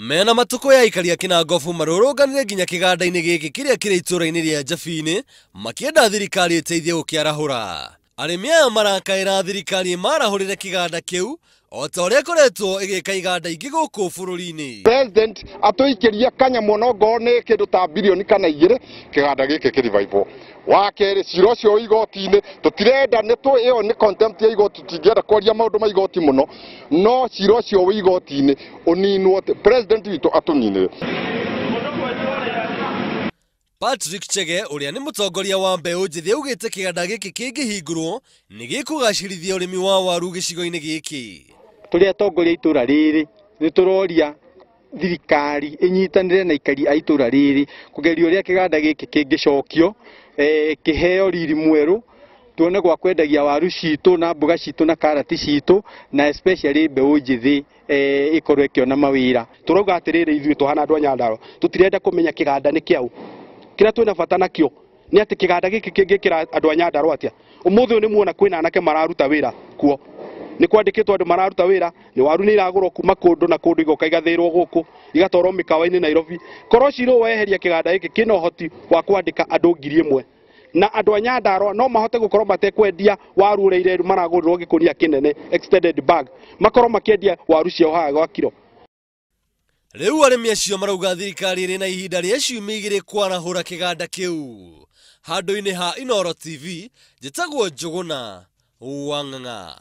Mena matukũ ya aikari a Kĩnangobu marũrũnganire nginya kĩganda-inĩ gĩkĩ kĩrĩa kĩrĩ itũũra-inĩ rĩa Njabini makĩenda thirikari ĩteithie gũkĩarahũra. Arĩmi aya marakaĩra thirikari ĩmarahũrĩre kĩganda kĩu o ta ũrĩa ĩkoretwo ĩgĩka iganda ingĩ gũkũ bũrũri-inĩ. President atũikĩrie kanyamũ no ngorwo nĩ kĩndũ ta bilioni kana igĩrĩ kĩganda gĩkĩ kĩrivaivwo. Wa kerĩ, cira ũcio wĩ igoti-inĩ tũtirenda, nĩ tũ ĩyo nĩ contempt ya igoti, tũtingĩenda kwaria maũndũ ma igoti mũno, no cira ũcio wĩ igoti-inĩ ũninwo, president witũ atũninĩre. Patrick Chege ũrĩa nĩ mũtongoria wa mbeũ njĩthĩ augĩte kĩganda gĩkĩ kĩngĩhingũrwo nĩ gĩkũgacĩrithia ũrĩmi wa waru gĩcigo-inĩ gĩkĩ. Tũrĩ atongoria a itũũra rĩrĩ nĩ tũroria thirikari ĩnyitanĩre na aikari a itũũra rĩrĩ kũgeria ũrĩa kĩganda gĩkĩ kĩngĩcokio, kĩheo riri mwerũ, tuone gwa kwendagia waru citũ na mboga citũ na karati citũ, na especially mbeũ njĩthĩ ĩkorwo ĩkĩona mawĩra. Tũrauga atĩrĩrĩ, ithuĩ tũhana andũ a Nyandarua tũtirenda kũmenya kĩganda nĩ kĩaũ. Kĩrĩa twĩna bata nakĩo nĩ atĩ kĩganda gĩkĩ kĩngĩkĩra andũ a Nyandarua atĩa. Ũmũthĩ ũyũ nĩ muona kwĩna anake mararuta wĩra kuo, nĩ kwandĩkĩtwo andũ mararuta wĩra, nĩ waru nĩ iragũrwo kuma kũndũ na kũndũ igoka igathĩrwo gũkũ igatwarwo mĩkawa-inĩ Nairobi. Korwo cira weheria kĩganda gĩkĩ kĩna ũhoti wa kwandĩka andũ 1000 na andũ a Nyandarua no mahote gũkorwo matekwendia waru ũrĩa ireru maragũrĩrwo gĩkũnia kĩnene extended bag, makorwo makĩendia waru ciao haha gwa kiro. Rĩu arĩmi acio marauga thirikari ĩrĩ na ihinda rĩa ciumia igĩrĩ kwarahũra kĩganda kĩu. Handũ-inĩ ha Inooro TV, njĩtagwo Njũgũna wa Ng'ang'a.